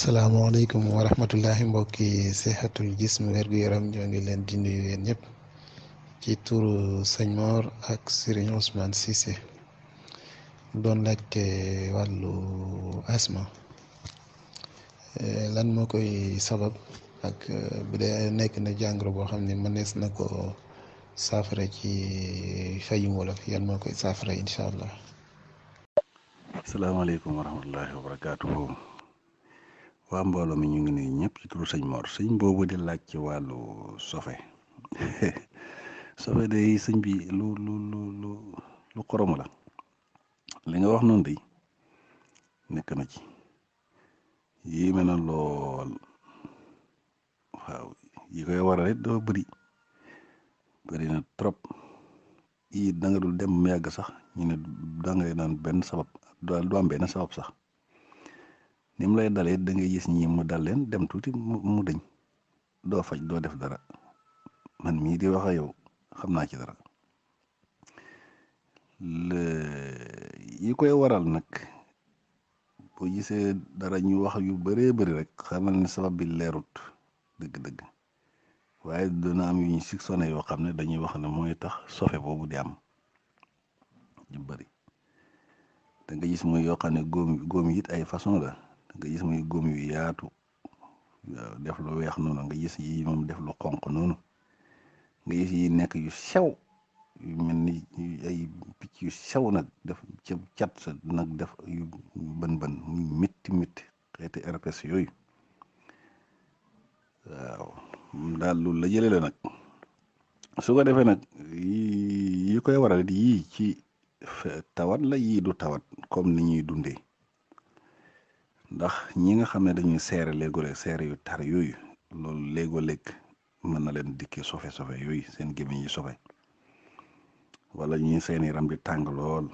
salaamaaleykum wa rahmatullahi mbokki Sihhatul Jism wérgu yaram ñoo ngi leen di nuyu yéen ñëpp ci turu sëñ Mor ak Serigne Ousmane Cissé doon laajte wàllu asma lan moo koy sabab ak bu dee nekk na jàngoro boo xam ne mënees na ko saafara ci fajum wolof yan moo koy saafara incha allah. asalaamaaleykum wa rahmatullahi wa barakaatuhu. waa mbooloo mi ñu ngi nuyu ñëpp ci turu sëñ Mor sëñ boobu di laaj ci wàllu sofe sofe day sëñ bi lu xoromu la li nga wax noonu day nekk na ci yéeme na lool waaw yi koy waral it doo bëri na trop yi da nga dul dem mu yàgg sax ñu ne da ngay naan benn sabab du am benn sabab sax ni mu lay dalee da ngay gis ñi mu dal leen dem tuuti mu dëñ doo faj doo def dara man mii di wax ak yow xam naa ci dara yi koy waral nag boo gisee dara ñu wax yu bëree bëri rek xamal ne sabab bi leerut dëgg-dëgg waaye dina am yu ñu soupçonné yoo xam ne dañuy wax ne mooy tax sofe boobu di am yu bëri da nga gis muy yoo xam ne góom yi it ay façon la nga gis muy góom yu yaatu waaw def lu weex noonu nga gis yi moom def lu xonq noonu nga gis yi nekk yu sew yu mel ni ay picc yu sew nag def ca cat sa nag def yu bën muy métti xeeti herpès yooyu waaw daal loolu la jëlee la nag su ko defee nag yi koy waral yii ci tawat la yii du tawat comme ni ñuy dundee ndax ñi nga xam ne dañuy seere léegoo-léeg seere yu tar yooyu loolu léegoo-léeg mën na leen dikkee sofe yooyu seen gémmiñ yi sofe wala ñi seen yaram di tàng lool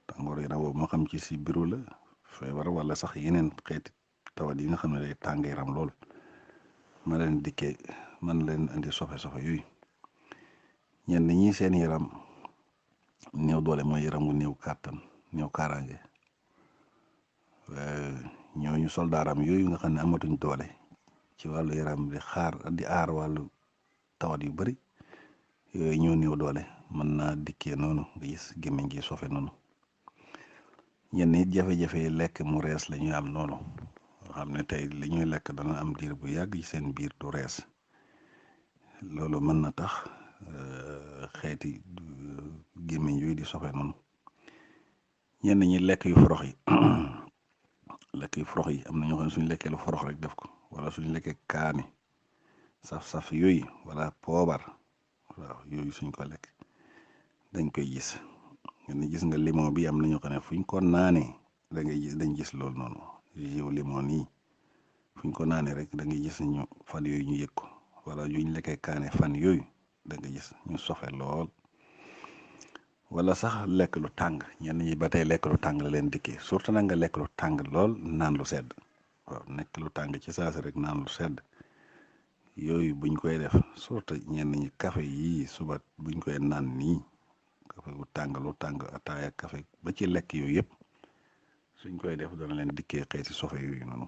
tàngoor yaram boobu moo xam ci si biiru la feebar wala sax yeneen xeeti tawat yi nga xam ne day tàng yaram lool ma leen dikkee man leen indi sofe yooyu ñenn ñi seen yaram néew doole mooy yaram wu néew kàttan néew kaaraange ñooñu soldaaram yooyu nga xam ne amatuñ doole ci wàllu yaram di aar wàllu tawat yu bari yooyu ñoo néew doole mën naa dikkee noonu nga gis gémmiñ gi sofe noonu ñenn it jafe-jafe lekk mu rees la ñuy am noonu nga xam ne tey li ñuy lekk dana am diir bu yàgg ci seen biir du rees loolu mën na tax xeeti gémmiñ yooyu di sofe noonu ñenn ñi lekk yu forox yi lekk yu forox yi am na ñoo xam ne suñu lekkee lu forox rek def ko wala suñu lekkee kaani saf yooyu wala poobar waaw yooyu suñ ko lekk dañ koy gis gis nga limon bi am na ñoo xam ne fuñ ko naanee da ngay gis dañ gis loolu noonu yow limon yi fuñ ko naanee rek da ngay gis ñu fan yooyu ñu yëg ko wala yuñ lekkee kaane fan yooyu da nga gis ñu sofe lool wala sax lekk lu tàng ñenn ñi ba tey lekk lu tàng la leen dikkee surtout nag nga lekk lu tàng lool naan lu sedd waaw nekk lu tàng ci saasi rek naan lu sedd yooyu buñ koy def surtout ñenn ñi café yii suba buñ koy naan nii café bu tàng lu tàng ataaya café ba ci lekk yooyu yëpp suñ koy def dana leen dikkee xeeti sofe yooyu noonu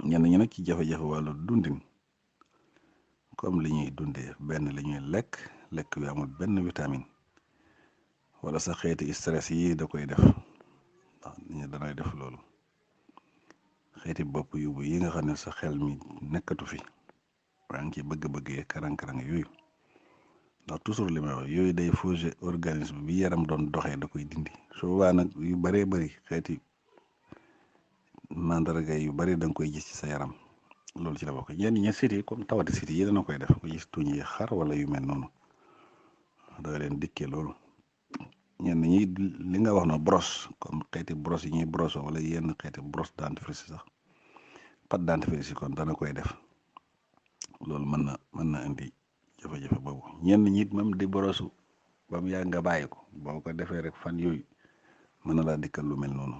ñenn ñi nag ci jafe-jafe wàllu dundin comme li ñuy dundee benn li ñuy lekk yu amul benn vitamine wala sa xeeti stress yi da koy def ndax ñu danay def loolu xeeti bopp yóbbu yi nga xam ne sa xel mi nekkatu fi waa ngi ci bëgg-bëgg yee karang-karang yooyu ndax toujours li may wax yooyu day fausser organisme bi yaram doon doxee da koy dindi su boobaa nag yu bëree bëri xeeti mandarga yu bëri da nga koy gis ci sa yaram loolu ci la bokk ñenn ñi siti comme tawati siti yi dana koy def ko gis tuñ yi xar wala yu mel noonu da leen dikkee loolu ñenn ñi li nga wax na brosse comme xeeti brosse yi ñuy brosse wala yenn xeeti brosse dentifrice sax pâte dentifrice kon dana koy def loolu mën na indi jafe-jafe boobu ñenn ñi même di brosse ba mu yàgg nga bàyyi ko boo ko defee rek fan yooyu mën na laa dikkal lu mel noonu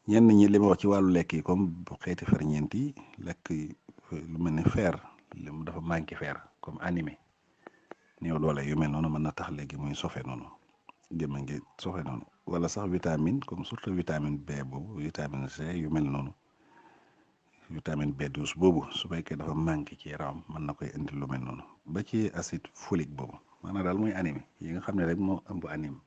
ñenn ñi li ma wax ci wàllu lekk yi comme xeeti ferñeent yi lekk lu mel ni fer li mu dafa manqué fer comme animé néew doole yu mel noonu mën na tax léegi muy sofe noonu gémmiñ gi sofe noonu wala sax vitamine comme surtout vitamine B boobu vitamine C yu mel noonu vitamine B12 boobu su fekkee dafa manqué ci yaram mën na koy indi lu mel noonu ba ci acide folique boobu maanaam daal mooy anémie yi nga xam ne rek moo ëmb anémie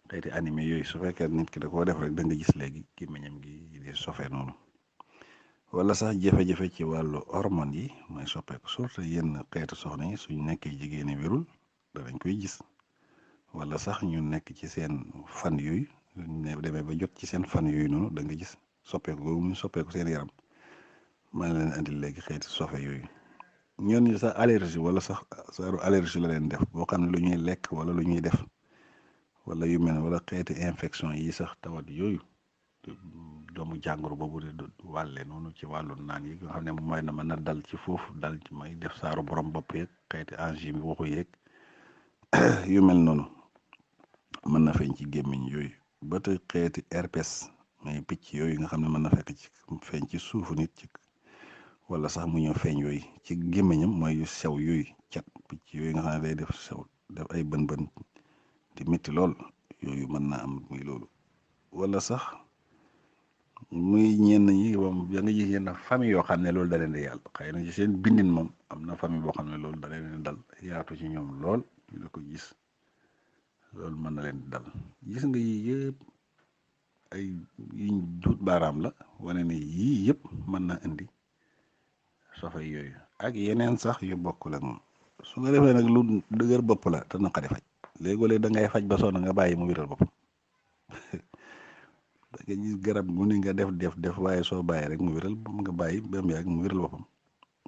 xeeti anémie yooyu su fekkee nit ki da koo def rek da nga gis léegi gémmiñam gi di sofee noonu wala sax jafe-jafe ci wàllu hormone yi mooy soppeeku surtout yenn xeetu soxna yi suñ nekkee jigéen ñi wérul danañ koy gis wala sax ñu nekk ci seen fan yooyu ne demee ba jot ci seen fan yooyu noonu da nga gis soppeeku boobu muy soppeeku seen yaram maa ngi leen andil léegi xeeti sofe yooyu ñoon ñi sax allergie wala sax saaru allergie la leen def boo xam ne lu ñuy lekk wala lu ñuy def wala yu mel wala xeeti infection yi sax tawat yooyu doomu jàngoro boobu de wàlle noonu ci wàllu naan yi nga xam ne mooy na mën a dal ci foofu dal ci may def saaru borom bopp yeeg xeeti angine bi waxu yeeg yu mel noonu mën na feeñ ci gémmiñ yooyu ba tey xeeti herpès mais picc yooyu nga xam ne mën na fekk ci feeñ ci suufu nit ci wala sax mu ñëw feeñ yooyu ci gémmiñam mooy yu sew yooyu cat picc yooyu nga xam ne day def sew def ay bën-bën di métti lool yooyu mën naa am muy loolu wala sax muy ñenn ñi moom ya nga gis yenn famille yoo xam ne loolu da leen di yàlla xëy na ci seen bindin moom am na famille boo xam ne loolu da leen di dal yaatu ci ñoom lool ñu la ko gis loolu mën na leen di dal gis nga yii yëpp ay yiñ duut baaraam la wane ne yii yëpp mën na indi sofay yooyu ak yeneen sax yu bokkul ak moom su nga defee nag lu dëgër bopp la te naqari faj léegoo-léeg da ngay faj ba sonn nga bàyyi mu wéral bopp da nga gis garab gu ni nga def waaye soo bàyyi rek mu wéral nga bàyyi ba mu yàgg mu wéral boppam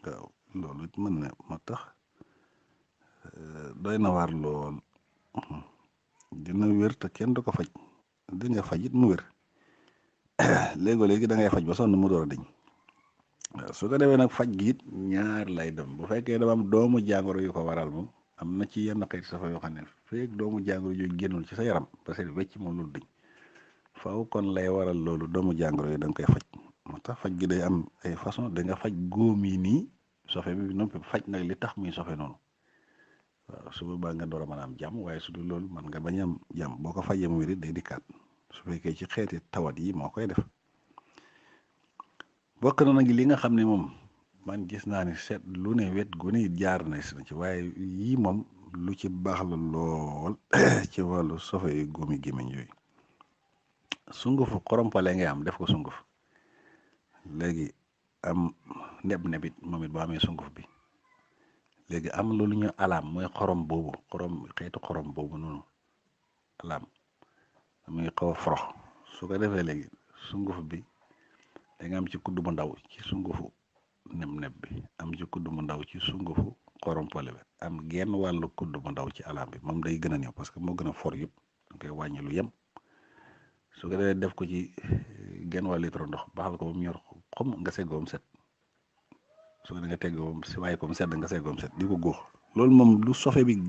waaw loolu it mën na moo tax doy na waar lool dina wér te kenn du ko faj di nga faj it mu wér léegoo-léegi da ngay faj ba sonn mu door a dañ waaw su ko defee nag faj gi it ñaar lay dem bu fekkee dama am doomu jàngoro yu ko waral moom am na ci yenn xeeti safa yoo xam ne feek doomu jàngoro yooyu génnul ci sa yaram parce que wecc moom loolu dañ faaw kon lay waral loolu doomu jàngoro yi da nga koy faj moo tax faj gi day am ay façon da nga faj góom yi nii sofe bi noppi faj nag li tax muy sofe noonu waaw su boobaa nga door a mën a am jàmm waaye su dul loolu man nga bañ am jàmm boo ko fajee mu wér day dikkaat su fekkee ci xeeti tawat yi moo koy def bokk na nag li nga xam ne moom man gis naa ne seet lu ne wet gu ne jaar na ci waaye yii moom lu ci baax la lool ci wàllu sofe yi góomi gémmiñ yooyu sungufu xorompale ngay am def ko sunguf léegi am neb-nebit moom it boo amee sunguf bi léegi am loolu ñu alaam mooy xorom boobu xeetu xorom boobu noonu alaam muy xaw a forox su ko defee léegi sunguf bi da nga am ci kudd bu ndaw ci sungufu neb-neb bi am ci kudd bu ndaw ci sungufu xorompale bi am genn wàllu kudd bu ndaw ci alaam bi moom day gën a néew parce que moo gën a for yëpp da koy wàññi lu yem su ko defee def ko ci genn wàllu litre ndox baxal ko ba mu ñor xom nga seggoom set su ko nga teggoom si waaye ko mu sedd nga seggoom set di ko góox loolu moom lu sofe bi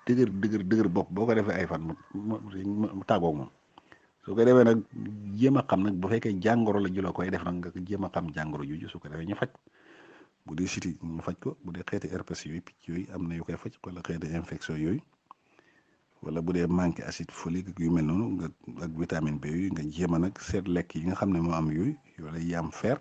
dëgër bopp boo ko defee ay fan mu tàggoog moom su ko defee nag jéem a xam nag bu fekkee jàngoro la ju la koy def nag nga jéem a xam jàngoro juju su ko defee ñu faj bu dee siti ñu faj ko bu dee xeeti herpès yooyu picc yooyu am na yu koy faj wala xeeti infection yooyu wala bu dee manqué acide folique yu mel noonu nga ak vitamine B yooyu nga jéem a nag seet lekk yi nga xam ne moo am yooyu wala yi am fer